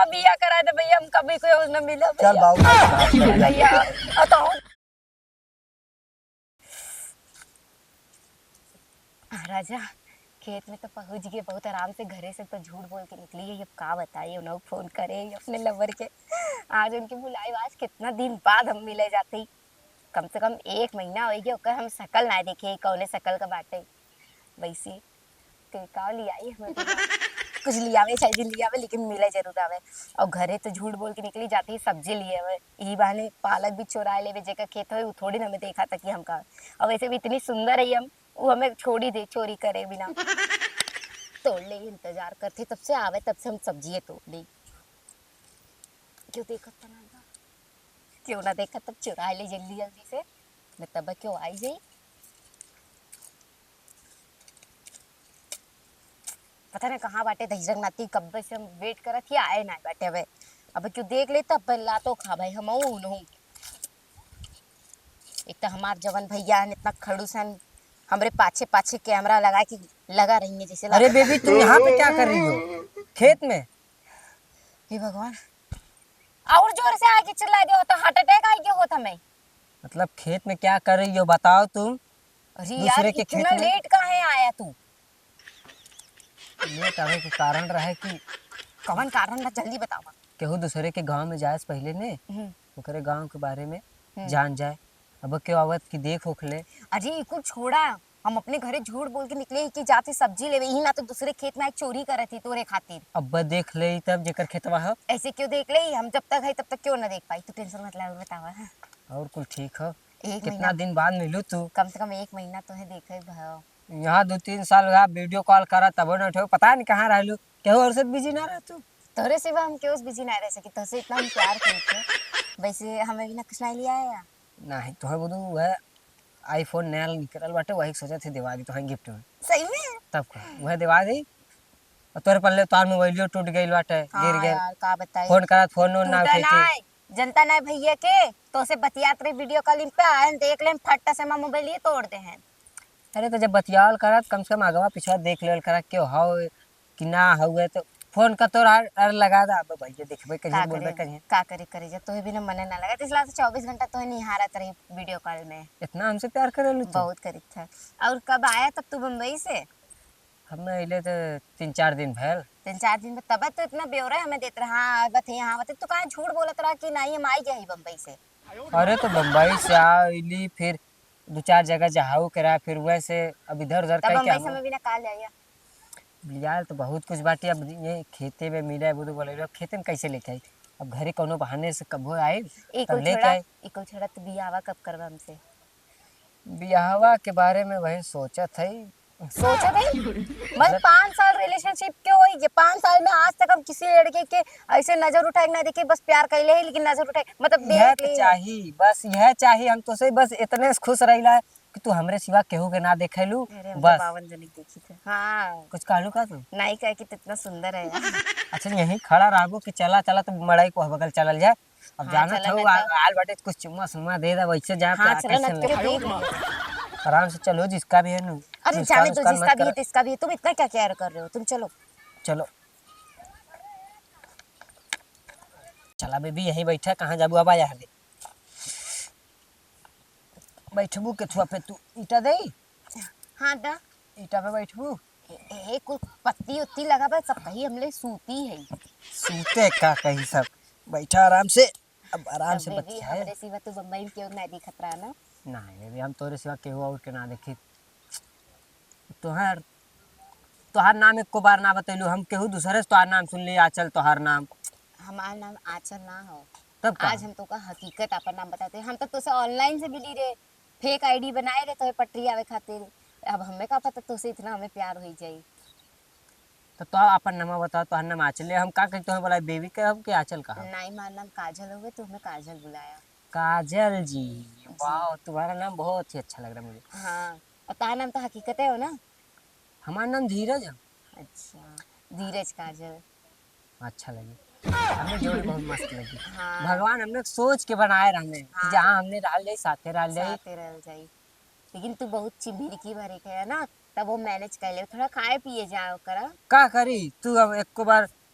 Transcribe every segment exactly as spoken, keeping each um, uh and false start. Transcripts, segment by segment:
बिया करा दे भैया, हम कभी कोई और न मिला चल भैया। बाबू, बाबू, बाबू। भैया, आ तो हूँ। आ, राजा, खेत में तो पहुँच गए, बहुत आराम से घरे से तो झूठ बोल के निकली है। अब का बताई, उन्हें फोन करे अपने लवर के, आज उनके बुलाई, आज कितना दिन बाद हम मिले जाते ही। कम से कम एक महीना हो गया, ओकर हम शकल ना देखे, कौने शकल का बाटे। वैसे ते का लियाई हमें? कुछ लियावे, चाहे दिन लियावे, लेकिन मिले जरूर आवे। और घरे तो झूठ बोल के निकली जाती, सब्जी लिए आवे। यही बहाने पालक भी चुरा लेवे, जेकर खेत होई, उ थोड़ी ना हमें देखा था कि हम का। और वैसे भी इतनी सुंदर है हम, उ हमें छोड़ी दे चोरी करे बिना। तोड़ ले, इंतजार करते तब से आवे, तब से हम सब्जिए तोड़ ले। क्यों देखत तना बा? क्यों ना देखत, तब चुरा ले जल्दी जल्दी से, न तब क्यों आई जाई। पता ना कहाँ बाटे दहिजरक नाती, कब्बे से हम वेट करत ही, आए ना बाटे। अबे, अबे क्यों देख ले तब लातो खा भाई, हम हूँ नहीं। एक तो हमार जवन भैया हन, इतना खड़ूस हन, हमरे पाछे पाछे कैमरा लगा के लगा रही है जैसे अरे लगा। बेबी, तुम यहाँ पे क्या कर रही हो? खेत में? हे भगवान, और जोर से आके चिल्ला दे हो तो हार्ट अटैक आए के होत हमें। मतलब खेत में क्या कर रही हो बताओ तुम? अरे दूसरे यार, के खेत इतना में? लेट काहे आया तू? लेट आवे के कारण रहे कि कवन कारण बा, जल्दी बतावा। केहू दूसरे के गांव में जाए से पहले ने हम्म। ओकरे गांव के बारे में हम्म। जान जाए। अब क्यों आवत कि देख होख ले। अरे ई कुल छोड़ा, हम अपने घरे झूठ बोल के निकले ही कि जात ही सब्जी लेवे, यही ना तो दूसरे खेत में आज चोरी करत ही तोरे खातिर। अब देख ले तब जेकर खेतवा ह। ऐसे क्यों देख ले, हम जब तक है तब तक क्यों ना देख पाई। तू टेंशन मत ले, और बतावा। और कुल ठीक हो? एक कितना महीना। दिन बाद मिलू तू? कम से कम एक महीना तो है देखे भाव। यहाँ दो तीन साल हुआ वीडियो कॉल करा तबो ना उठे, पता नहीं कहाँ रहलू, केहू और से बिजी ना रह तू। तोरे सिवा हम केहू से बिजी ना रह सकी, तोसे इतना हम प्यार करते। वैसे हमें भी ना कुछ नहीं लिया है। नहीं, तोहे बोलू वह आईफोन नया निकलल बाटे, वही सोचत है दिवाली तोहे गिफ्ट में। सही में? तब का, वह दिवाली। और तोरे पल्ले तोहार मोबाइलियो टूट गइल बाटे, हाँ गिर गइल। यार, का बताई? फोन करत, फोन वोन ना टूटे उठे थी। नाय, जनता नाय भैया के, तोसे बतियात रही वीडियो कॉलिंग पे, आयन देख लेन, फट्टा से हमार मोबाइलिए तोड़ दे हैं। अरे तो जब बतियावल करत, कम से कम आगवा पिछवा देख लेवल करा, क्यों हौ कि ना हउए, तो फोन का तोर अर, अर लगा दा, अब भैया देखबे करिए, का बोलबे करे, करिए। का करे, करे जा, तोहे बिना मने ना लगा, इसलिए तो चौबीस घंटा तोहे निहारत रही वीडियो कॉल में। इतना हमसे प्यार करेलू तू? बहुत करीत था। और कब आया तब तू बम्बई से? हमें अइले तो तीन चार दिन भयल। तीन चार दिन में तब तो इतना ब्यौरा हमें देत रहा, हाँ, बत यहाँ, बत तू काहे झूठ बोलत रहा कि नहीं, हम आई गए ही बम्बई से? अरे तो बम्बई से आइली, फिर दो चार जगह जहाऊ करा, फिर वैसे अब इधर उधर तब कई के बम्बई से हम हमें बिना का ले आया? लियाल तो बहुत कुछ बाटे, अब ये खेते में मिले, वो तो बोले, अब खेते में कैसे लेके आई? अब घरे कौनो बहाने से कबो आए, ई तब कुल लेके छोड़ा, आई। ई कुल छोड़ा, तू बियाहवा कब करबा हमसे? बियाहवा के बारे में वही सोचत है। सोचत है? मतलब पाँच साल रिलेशनशिप के होई, ये पाँच साल में आज तक हम किसी लड़के के ऐसे नजर उठाए के ना देखे, बस प्यार कैले है, लेकिन नजर उठाए, मतलब यह देख तो ली। चाही, बस यह चाही हम तो से, बस इतने से खुश रहिला कि तू हमरे सिवा केहू के ना देखेलू, अरे, हम तो बस। बावन जने के देखी थे। हाँ। कुछ कहलू का तू? नहीं कहे कि तू इतना सुंदर है यार। अच्छा, यहीं खड़ा रहबो कि चला, चला, तो मड़ई को बगल चलल जाए। अब हाँ, जानत चला हऊ, ना आ-, तो। आल बाटे, कुछ चुम्मा सुम्मा दे दे, वैसे जा, हाँ, तो चला ना, कैसे तो नहीं? देख लो। आराम से चलो, जिसका भी है ना, अरे, जिसका जाने भी दो, उसका जिसका मत भी है, कर। जिसका भी है, तुम इतना क्या केयर कर रहे हो? तुम चलो। चलो। चला बेबी, यहीं बैठा, कहाँ जाबू? अब आ यहाँ ले। बैठबू केथुआ पे तू? ईटा दे। हाँ, दा। ईटा पे बैठबू? ए, ए, कुल पत्ती उत्ती लगा बा, सब कहीं हमले सूती है। सूते का कहीं सब? बैठा आराम से, अब आराम से बेबी, बतिया। हमरे सिवा तू बम्बई में केहू ना दिखत रहा ना? नहीं बेबी, हम तोरे सिवा केहू और के ना देखी। तोहार, तोहार नाम एको बार ना बतैलू, हम केहू दूसरे से तोहार नाम सुन ली, आंचल तोहार नाम। हमार नाम आंचल ना हो। तब का? आज हम तोका हकीकत आपन नाम बताते हैं। हम तो तोसे ऑनलाइन से मिली रे, फेक आईडी बनाए रे तोहे पटरी आवे खातिर। अब हमें का पता तोसे इतना हमें प्यार होई जाई। तो तू आपन नाम बताओ, तोहार नाम आंचल है, हम का कही तोहे बोला बेबी कहब कि आंचल कहब? नहीं, हमार नाम काजल होवे, तू हमें काजल बुलाया। काजल जी, जी। वाह, तुम्हारा नाम बहुत ही अच्छा लग रहा है मुझे। हाँ, और तार नाम तो हकीकत है हो ना? हमार नाम धीरज है। अच्छा, धीरज काजल। अच्छा लगी, हमने जोड़ी बहुत मस्त लगी। हाँ। भगवान हमने सोच के बनाए रहने कि हाँ। जहाँ हमने रहल जाई, साथे रहल जाई। साथे रहल जाई। लेकिन तू बहुत चिम्भिरकी भरे के है ना, तब वो मैनेज कर ले, थोड़ा खाए पिए जाओ करा। का करी तू, अब एको बार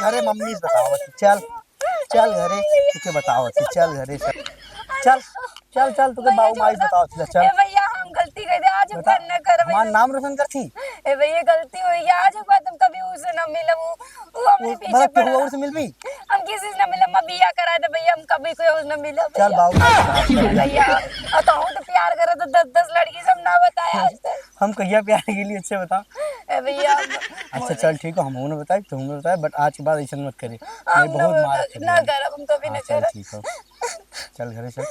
घरे मम्मी से बतावत ही, चल, चल घरे, तुके बतावत ही, चल घरे, चल, चल, चल, चल, तुके बाबू माई से बतावत ही, चल। ए भैया, हम गलती कर दे, आज हम बता, ना करब हमार ऐसन। नाम रोशन करती। ए भैया, गलती होइ गया, आज के बाद हम कभी उसे ना मिलब, वो, वो हमरे वो पीछे बड़ा पड़ा केहू रहा। और से मिलबी? हम किसी से ना मिलब, मैं बिया करा दे भैया, हम कभी कोई और ना मिलब चल भैया। बाबू, भैया, और तो हम तो प्यार करे तो दस दस लड़की सब ना बताया आज तक। हम कहिया प्यार के लिए, अच्छे बता। ए भैया, हम अच्छा, चल ठीक है, हम उन्हें बताए, तुम उन्हें बताए, but आज के बाद ऐसा मत करे। हम नहीं, बहुत ना, मार ना करब, हम कभी ना हाँ, चल करब। ठीक है, चल घरे चल।